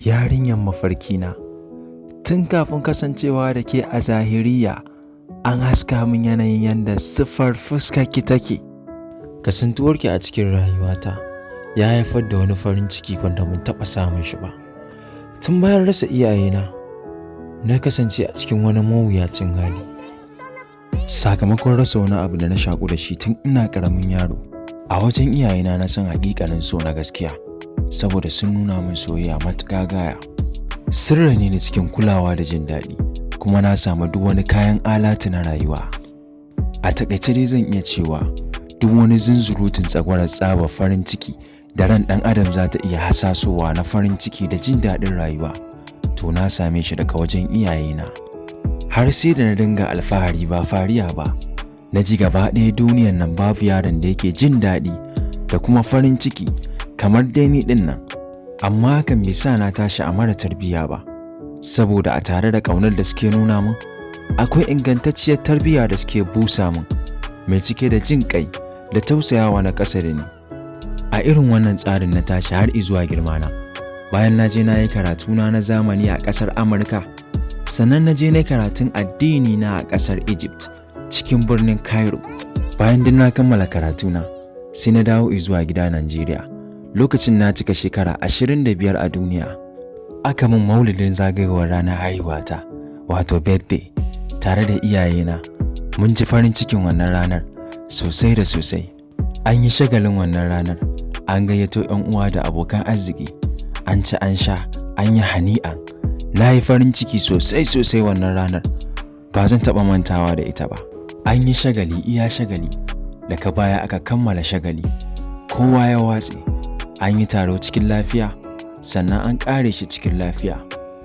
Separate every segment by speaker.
Speaker 1: Yarinyar mafarkina, tun kafin kasancewa da ke a zahiriya, an haska min yanayin yadda siffar fuskarki take. Kasantuwarki a cikin rayuwata ya haifar da wani farin ciki wanda ban taɓa samun shi ba. Tun bayan rasa iyayena, na kasance a cikin wani mawuyacin hali. Sakamakon rasa wani abu da na shaƙu da shi tun ina ƙaramin yaro. A wajen iyayena na san haƙiƙanin so na gaskiya, saboda sun nuna min soyayya matuƙa gaya. Sirri ne na cikin kulawa da jin daɗi, kuma na samu duk wani kayan alatu na rayuwa. A taƙaice dai zan iya cewa duk wani zunzurutun tsagwaron tsabar farin ciki da ran ɗan adam za ta iya hasasowa na farin ciki da jin daɗin rayuwa, to na same shi daga wajen iyayena. Har sai da na dinga alfahari ba fariya ba, na ji gaba ɗaya duniyan nan babu yaron da yake jin daɗi da kuma farin ciki kamar dai ni ɗin nan. Amma hakan bai sa na tashi a mara tarbiyya ba, saboda a tare da ƙaunar da suke nuna min, akwai ingantacciyar tarbiyya da suke busa min, mai cike da jin ƙai da tausayawa na ƙasa da ni. A irin wannan tsarin na tashi har izuwa girmana. Bayan na je na yi karatuna na zamani a ƙasar Amurka, sannan na je na yi karatun addini na a ƙasar Egypt cikin birnin Cairo. Bayan duk na kammala karatuna, sai na dawo izuwa gida Najeriya. Lokacin na cika shekara 25 a duniya. Aka min maulidin zagayowar ranar haihuwata, wato birthday, tare da iyayena. Mun ji farin cikin wannan ranar sosai da sosai. An yi shagalin wannan ranar, an gayyato 'yan uwa da abokan arziki, an ci an sha, an yi hani'an. Na yi farin ciki sosai sosai wannan ranar, ba zan taɓa mantawa da ita ba. An yi shagali iya shagali, daga baya aka kammala shagali, kowa ya watse. An yi taro cikin lafiya, sannan an ƙare shi cikin lafiya.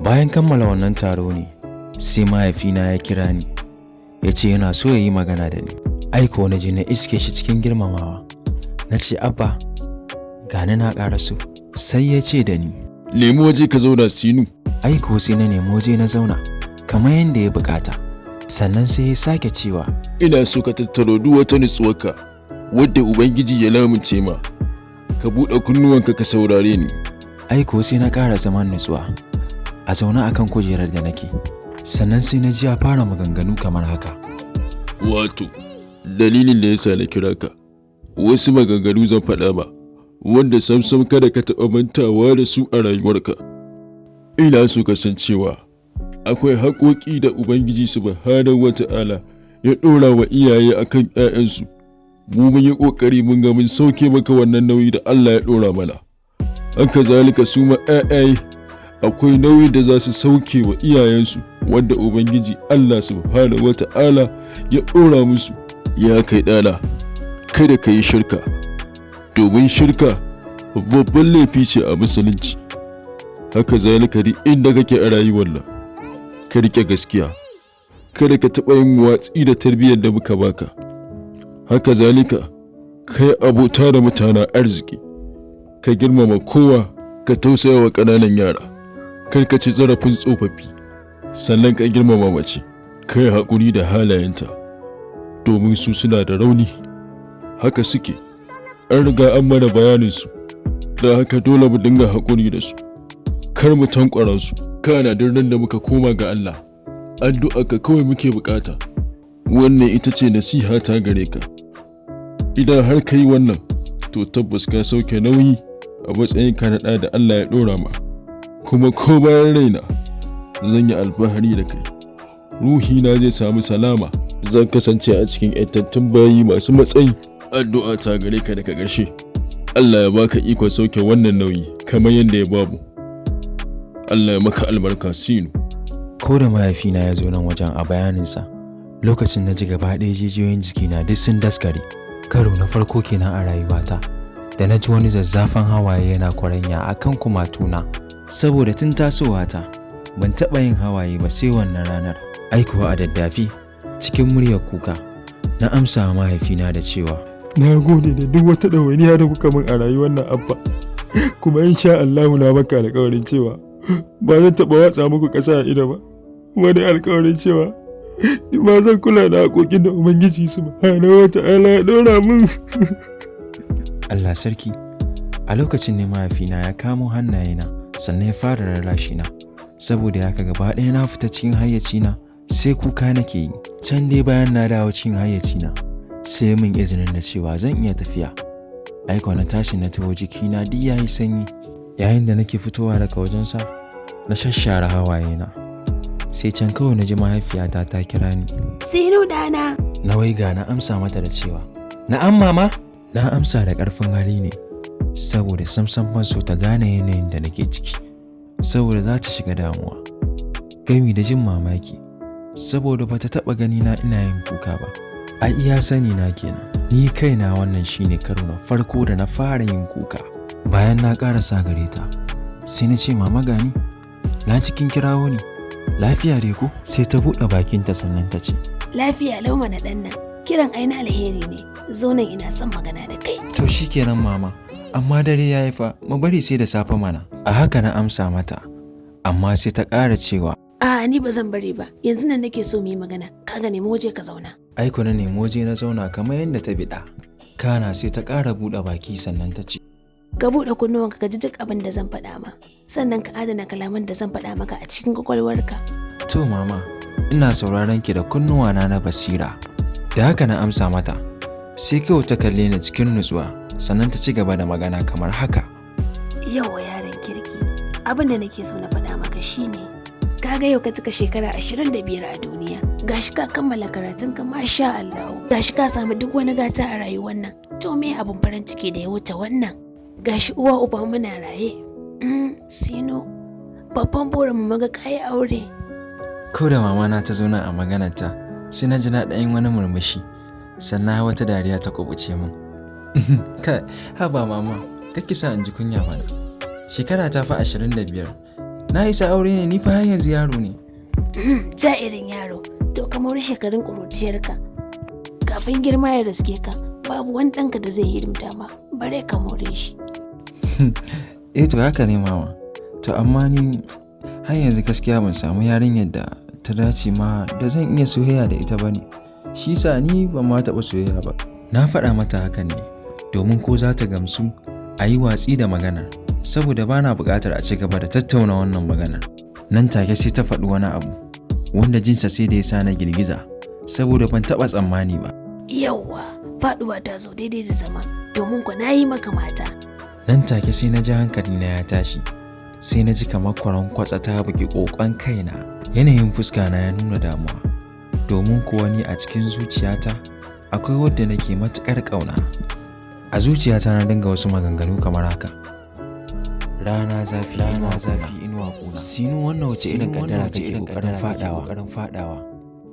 Speaker 1: Bayan kammala wannan taro ne, sai mahaifina ya kira ni, ya ce yana so ya yi magana da ni. Ai ko na je na iske shi cikin girmamawa. Na ce, "Abba, gani na ƙaraso." Sai ya ce da ni,
Speaker 2: Nemi waje ka zauna, Sinu.
Speaker 1: Ai ko sai na nemi waje na zauna, kamar yadda ya bukata. Sannan sai ya sake cewa,
Speaker 2: Ina so ka tattaro duk wata nutsuwarka wadda Ubangiji ya lamunce ma. Ka buɗe kunnuwanka ka saurare ni.
Speaker 1: Ai ko sai na ƙara zaman nutsuwa, a zaune akan kujerar da nake. Sannan sai na ji ya fara maganganu kamar haka.
Speaker 2: Wato, dalilin da yasa na kira ka, wasu maganganu zan faɗa ma, wanda samsam kada ka taɓa mantawa da su a rayuwarka. Ina so ka san cewa akwai haƙoƙi da Ubangiji Subhanahu wa Ta'ala ya ɗora wa iyaye akan ‘ya'yansu. Mu mun yi ƙoƙari mun ga mun sauke maka wannan nauyi da Allah ya ɗora mana. Haka zalika su ma ‘ya'yaye akwai nauyi da za su sauke wa iyayensu wanda Ubangiji Allah Subhanahu wa Ta'ala ya ɗora musu. Ya kai ɗana, kada ka yi shirka, domin shirka babban laifi ce a musulunci. Haka zalika duk inda kake a rayuwar nan, ka riƙe gaskiya. Kada ka taɓa yin watsi da tarbiyyar da muka baka. Haka zalika, ka yi abota da mutanen arziki, ka girmama kowa, ka tausaya wa ƙananan yara, kar ka ci zarafin tsofaffi, sannan ka girmama mace, ka yi haƙuri da halayenta, domin su suna da rauni. Haka suke, an riga an mana bayaninsu, da haka dole mu dinga haƙuri da su, kar mu tankwara su. Kana duk ran da muka koma ga Allah, addu'a ka kawai muke bukata. Wannan ita ce nasiha ta gare ka. Idan har ka yi wannan, to tabbas ka sauke nauyi a matsayin ka na ɗa da Allah ya ɗora ma. Kuma ko bayan raina, zan yi alfahari da kai. Ruhina zai samu salama, zan kasance a cikin ‘yantattun bayi masu matsayi. Addu'a ta gare ka daga ƙarshe, Allah ya baka ikon sauke wannan nauyi kamar yadda ya babu. Allah ya maka albarka, Sinu.
Speaker 1: Ko da mahaifina ya zo nan wajen a bayaninsa, lokacin na ji gaba ɗaya jijiyoyin jikina duk sun daskare. Karo na farko kenan a rayuwata da na ji wani zazzafan hawaye yana kwaranya a kan kumatuna, saboda tun tasowata ban taɓa yin hawaye ba sai wannan ranar. Ai kuwa a daddafe cikin muryar kuka na amsa wa mahaifina da cewa,
Speaker 3: Na gode da duk wata ɗawainiya da kuka min a rayuwar nan, Abba. Kuma insha Allahu na maka alƙawarin cewa ba zan taɓa watsa muku ƙasa a ido ba. Kuma da alƙawarin cewa ni ma zan kula da haƙoƙin da Ubangiji Subhanahu wa Ta'ala ya ɗora min.
Speaker 1: Allah sarki, a lokacin ne mahaifina ya kamo hannayena. Sannan ya fara rarrashi na. Saboda haka gaba ɗaya na fita cikin hayyacina, sai kuka nake yi. Can dai bayan na dawo cikin hayyacina, sai min izinin da cewa zan iya tafiya. Aiko na tashi na taho, jikina duk yayi sanyi. Yayin da nake fitowa daga wajensa, na shashshare hawayena. Sai can kawai na ji mahaifiyata ta kira ni.
Speaker 4: Sinu dana.
Speaker 1: Na waiga na amsa mata da cewa, "Na'am mama." Na amsa da ƙarfin hali ne, saboda samsam ban so ta gane yanayin da nake ciki, saboda za ta shiga damuwa gami da jin mamaki, saboda ba ta taɓa gani na ina yin kuka ba. A iya sani na kenan, ni kaina wannan shine karo na farko da na fara yin kuka. Bayan na ƙarasa gare ta, sai na ce, "Mama, gani na cikin kirawo ne, lafiya dai ko?" Sai ta buɗe bakinta sannan ta ce,
Speaker 4: Lafiya lau mana ɗan nan. Kiran ai na alheri ne. Zo nan, ina son magana da kai.
Speaker 1: "To shikenan mama, amma dare ya yi fa, mu bari sai da safe mana." A haka na amsa mata, amma sai ta ƙara cewa,
Speaker 4: A'a, ni ba zan bari ba. Yanzu nan nake so mu yi magana. Kaga, nemi waje ka zauna.
Speaker 1: Aiko na nemi waje na zauna kamar yadda ta biɗa. Kana sai ta ƙara buɗe baki sannan ta ce,
Speaker 4: Ka buɗe kunnuwanka ka ji duk abin da zan faɗa ma. Sannan ka adana kalaman da zan faɗa maka a cikin kwakwalwarka.
Speaker 1: "To mama, ina sauraron ki da kunnuwana na basira." Da haka na amsa mata, sai kawai ta kalle ni cikin nutsuwa, sannan ta ci gaba da magana kamar haka.
Speaker 4: Yauwa yaron kirki. Abin da nake so na faɗa maka shine, kaga yau ka cika shekara 25 a duniya. Gashi ka kammala karatunka, masha Allah. Gashi ka samu duk wani gata a rayuwar nan. To me abin farin ciki da ya wuce wannan? Gashi uwa uba muna raye. Sino, babban burin mu muga kayi aure.
Speaker 1: Ko da mama na ta zauna a maganarta, sai na ji na ɗan wani murmushi, sannan wata dariya ta kubuce min. Kai, haba mama, kar ki sa in ji kunya mana. Shekara ta fa 25. Na isa aure ne? Ni fa har yanzu yaro ne.
Speaker 4: Ja'irin yaro, to kamar shekarun ƙuruciyarka. Kafin girma ya riske ka, babu wani ɗanka da zai hidimta ma, bare ka more shi.
Speaker 1: Eh to haka ne mama. To amma ni har yanzu gaskiya ban samu yarinyar da ta dace ma da zan iya soyayya da ita ba ne. Shi sa ni ban ma taɓa soyayya ba. Na faɗa mata hakan ne domin ko za ta gamsu a yi watsi da maganar, saboda ba na buƙatar a ci gaba da tattauna wannan maganar. Nan take sai ta faɗi wani abu wanda jinsa sai da ya sa na girgiza, saboda ban taɓa tsammani ba.
Speaker 4: Yawwa, faɗuwa ta zo daidai da zama, domin ku na yi maka mata.
Speaker 1: Nan take sai na ji hankalina ya tashi, sai na ji kamar kwaron kwatsa ta bugi ƙoƙon kaina. Yanayin fuska na ya nuna damuwa, domin kuwa ni a cikin zuciyata akwai wadda nake matuƙar ƙauna. A zuciyata na dinga wasu maganganu kamar haka: Rana zafi, rana zafi, inuwa ƙuna. Sinu, wannan wace irin kaddara kake ƙoƙarin faɗawa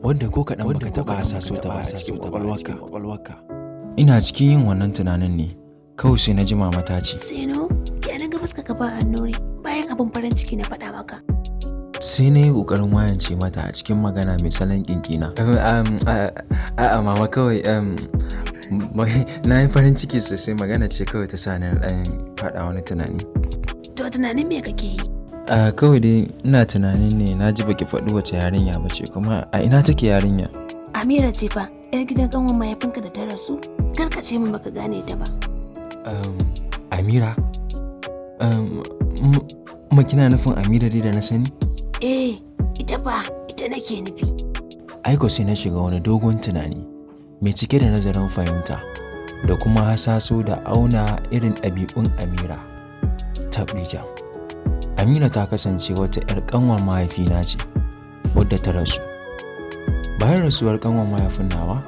Speaker 1: wanda ko kaɗan baka taɓa hasaso ta ba a cikin ƙwaƙwalwarka? Ina cikin yin wannan tunanin ne kawai sai na ji mama ta ce,
Speaker 4: Sino, ya na ga fuska ka ba annuri bayan abin farin ciki na faɗa maka?
Speaker 1: Sai na yi ƙoƙarin wayance mata a cikin magana mai salon ƙinƙina. A'a mama, kawai na yi farin ciki sosai, magana ce kawai ta sa ni na ɗan faɗa wani tunani.
Speaker 4: To tunanin me kake yi?
Speaker 1: A kawai dai ina tunanin ne, na ji baki faɗi wace yarinya ba ce, kuma a ina take yarinya?
Speaker 4: Amira ce fa, 'yar gidan ƙanwar mahaifinka da ta rasu. Kar ka ce min baka gane ta ba.
Speaker 1: Amira? Ma kina nufin Amira dai da na sani?
Speaker 4: Eh, ita fa, ita nake nufi.
Speaker 1: Aiko sai na shiga wani dogon tunani mai cike da nazarin fahimta da kuma hasaso da auna irin ɗabi'un Amira. Tablija. Amira ta kasance wata 'yar ƙanwar mahaifina ce wadda ta rasu. Bayan rasuwar ƙanwar mahaifin nawa,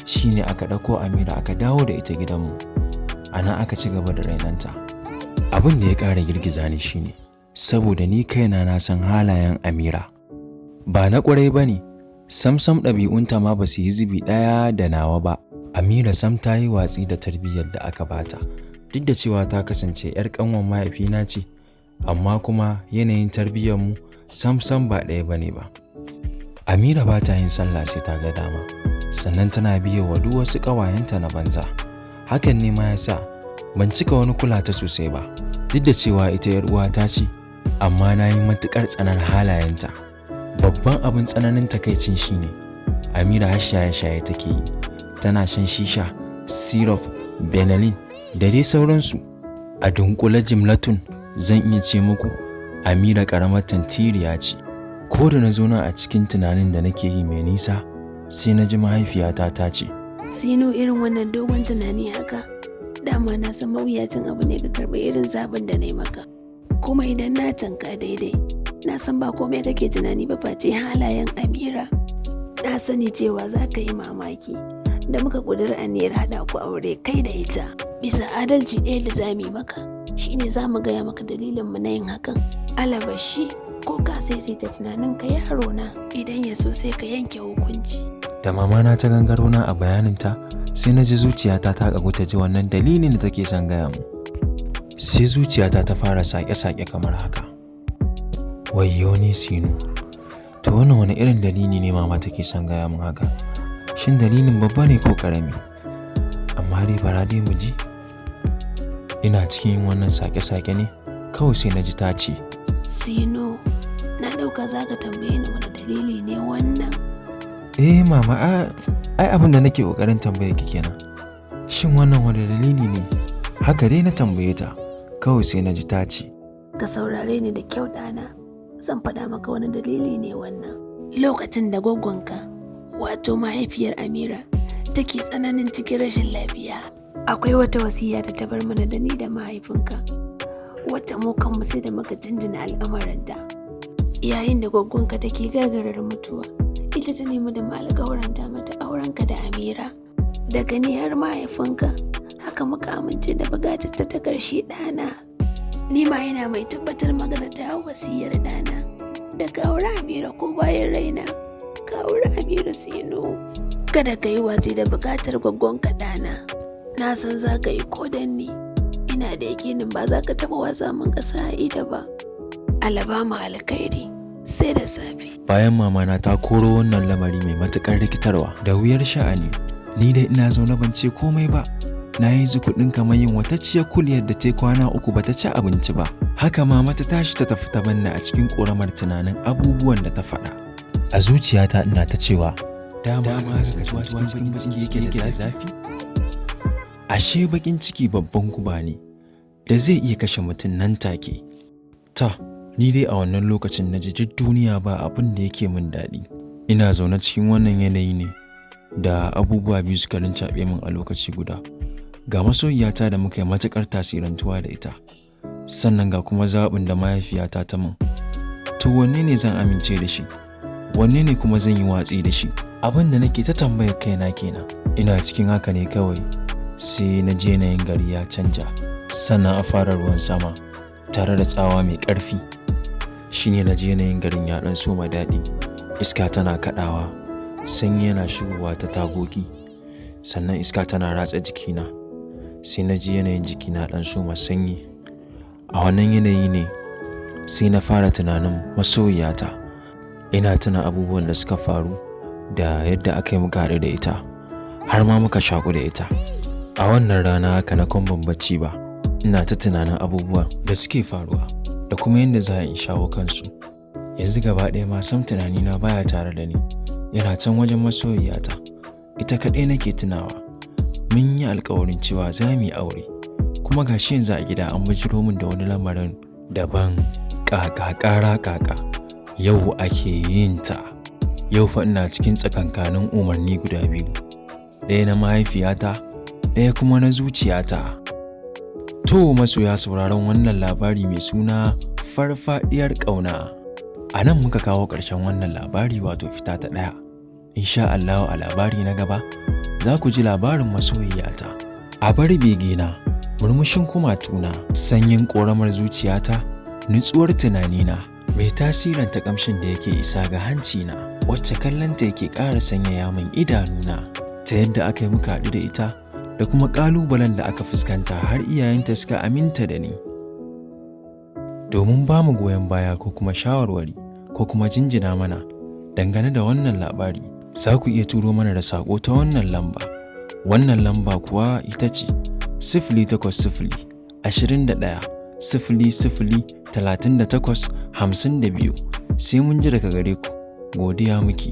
Speaker 1: shine aka ɗauko Amira aka dawo da ita gidanmu. A nan aka ci gaba da rainonta. Abin da ya ƙara girgiza ni shine saboda ni kaina na san halayen Amira. Ba na ƙwarai ba ne, samsam ɗabi'unta ma ba su yi zubi ɗaya da nawa ba. Amira sam ta yi watsi da tarbiyyar da aka bata. Duk da cewa ta kasance 'yar ƙanwar mahaifina ce, amma kuma yanayin tarbiyyarmu samsam ba ɗaya ba ne ba. Amira ba ta yin sallah sai ta ga dama, sannan tana biye wa duk wasu ƙawayenta na banza. Hakan ne ma ya sa ban cika wani kula ta sosai ba, duk da cewa ita 'yar uwata ce, amma na yi matuƙar tsanar halayenta. Babban abin tsananin takaicin shine Amira har shaye-shaye take yi, tana shan shisha, syrup, Benelin da dai sauransu. A dunkule jimlatun zan iya ce muku Amira ƙaramar tantiriya ce. Ko da na zo nan a cikin tunanin da nake yi mai nisa, sai na ji mahaifiyata ta ce,
Speaker 4: Sino irin wannan dogon tunani haka, dama na san mawuyacin abu ne ka karɓi irin zaɓin da na yi maka. Kuma idan na tanka daidai, na san ba komai kake tunani ba face halayen Amira. Na sani cewa za ka yi mamaki da muka ƙudiri aniyar haɗa ku aure kai da ita. Bisa adalci ɗaya da za mu yi maka, shine za mu gaya maka dalilinmu na yin hakan. Alabashi ko ka saisaita tunaninka yaro na, idan ya so sai ka yanke hukunci.
Speaker 1: Da mamana ta gangaro na a bayaninta, sai na ji zuciyata ta ƙagu ta ji wannan dalilin da take son gaya mu. Sai zuciyata ta fara sake-sake kamar haka. Wayyo ni Sinu, to wannan wani irin dalili ne mama take son gaya min haka? Shin dalilin babba ne ko ƙarami? Amma dai bara dai mu ji. Ina cikin yin wannan sake-sake ne, kawai sai na ji ta ce,
Speaker 4: Sino, na ɗauka za ka tambaye ni wani dalili ne wannan.
Speaker 1: Eh mama, ai abin da nake ƙoƙarin tambaye ki kenan. Shin wannan wani dalili ne? Haka dai na tambaye ta, kawai sai na ji ta ce,
Speaker 4: Ka saurare ni da kyau ɗana, zan faɗa maka wani dalili ne wannan. Lokacin da gwaggonka, wato mahaifiyar Amira, take tsananin cikin rashin lafiya, akwai wata wasiya da ta bar mana da ni da mahaifinka, wacce mu kanmu sai da muka jinjina al'amaranta. Yayin da gwaggonka take gargarar mutuwa, ita ta nemi da mu alƙawaranta mata aurenka da Amira. Daga ni har mahaifinka, haka muka amince da buƙatar ta ƙarshe ɗana. Ni ma ina mai tabbatar maka da ta wasiyar ɗana. Da ka auri Amira ko bayan raina, ka auri Amira Sino. Kada ka yi watsi da buƙatar gwaggonka ɗana. Na san za ka yi ko dan ni. Ina da yakinin ba za ka taɓa wasa min ƙasa a ido ba. Alabama alkhairi, sai da safe.
Speaker 1: Bayan mamana ta koro wannan lamari mai matuƙar rikitarwa da wuyar sha'ani, ni dai ina zaune ban ce komai ba. Na yi zukuɗin kamar yin watacciyar kuliyar da ta yi kwana 3 bata ci abinci ba. Haka mama ta tashi ta tafi ta banni a cikin ƙoramar tunanin abubuwan da ta faɗa. A zuciyata ina ta cewa, dama kasantuwa cikin baƙin ciki yake da zafi? Ashe baƙin ciki babban guba ne da zai iya kashe mutum nan take. Ta, ni dai a wannan lokacin na ji duk duniya ba abin da yake min daɗi. Ina zaune cikin wannan yanayi ne da abubuwa biyu suka rincaɓe min a lokaci guda. Ga masoyiyata da muka yi matuƙar tasirantuwa da ita, sannan ga kuma zaɓin da mahaifiyata ta min. To wanne ne zan amince da shi? Wanne ne kuma zan yi watsi da shi? Abin da nake ta tambayar kaina kenan. Ina cikin haka ne kawai sai na je yanayin gari ya canja, sannan a fara ruwan sama tare da tsawa mai ƙarfi. Shine na je yanayin garin ya ɗan soma daɗi, iska tana kaɗawa, sanyi yana shigowa ta tagogi, sannan iska tana ratsa jikina. Sai na ji yanayin jikina ɗan soma sanyi. A wannan yanayi ne sai na fara tunanin masoyiyata. Ina tuna abubuwan da suka faru da yadda aka yi muka haɗu da ita, har ma muka shaƙu da ita. A wannan rana haka na kwan ban bacci ba, ina ta tunanin abubuwan da suke faruwa da kuma yadda za a in shawo kansu. Yanzu gaba ɗaya ma sam tunanina baya tare da ni, yana can wajen masoyiyata. Ita kaɗai nake tunawa. Mun yi alƙawarin cewa za mu yi aure, kuma ga shi yanzu a gida an bijiro min da wani lamarin daban, ƙaƙa ƙara ƙaƙa. Yau ake yin ta. Yau fa ina cikin tsakankanin umarni guda biyu, ɗaya na mahaifiyata, ɗaya kuma na zuciyata. To masoya sauraron wannan labari mai suna Farfaɗiyar Ƙauna. A nan muka kawo ƙarshen wannan labari wato fita ta ɗaya. Insha Allahu a labari na gaba za ku ji labarin masoyiyata. A bar begena, murmushin kumatuna, sanyin ƙoramar zuciyata, nutsuwar tunanina, mai tasiranta ƙamshin da yake isa ga hancina, wacce kallonta yake ƙara sanyaya min idanuna, ta yadda aka yi muka haɗu da ita da kuma ƙalubalen da aka fuskanta har iyayenta suka aminta da ni. Domin ba mu goyon baya ko kuma shawarwari ko kuma jinjina mana dangane da wannan labari, za ku iya turo mana da saƙo ta wannan lamba. Wannan lamba kuwa ita ce 080 21 00 38 52. Sai mun ji daga gare ku. Godiya muke.